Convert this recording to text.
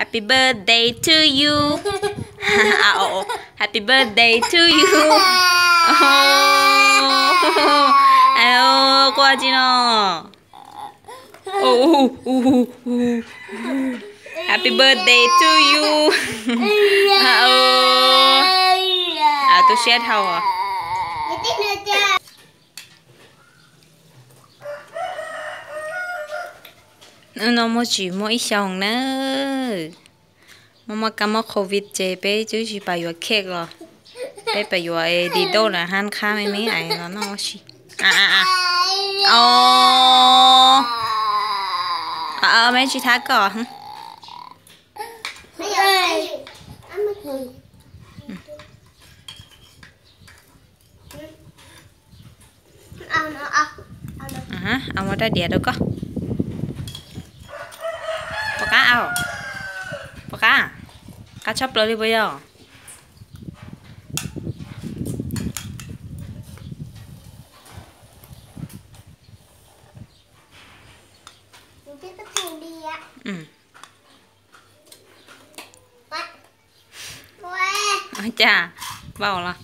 Happy birthday to you. Happy birthday to you. Aw, quaj tsi no. Happy birthday to you. Aw, tu siab dhau. Hnub no muaj tsis muaj ib xyoos nawb. Muaj muaj kab mob covid ces peb twb tsis pab yuav cake los, peb pab yuav di doj na, hab qhab me me ais los noj ua si. Os, meb tsis thab koj. Au ua rab diav rau koj. Puas qab au? Puas qab? Qab tshaj plaws li puas yog? Cas, vau los.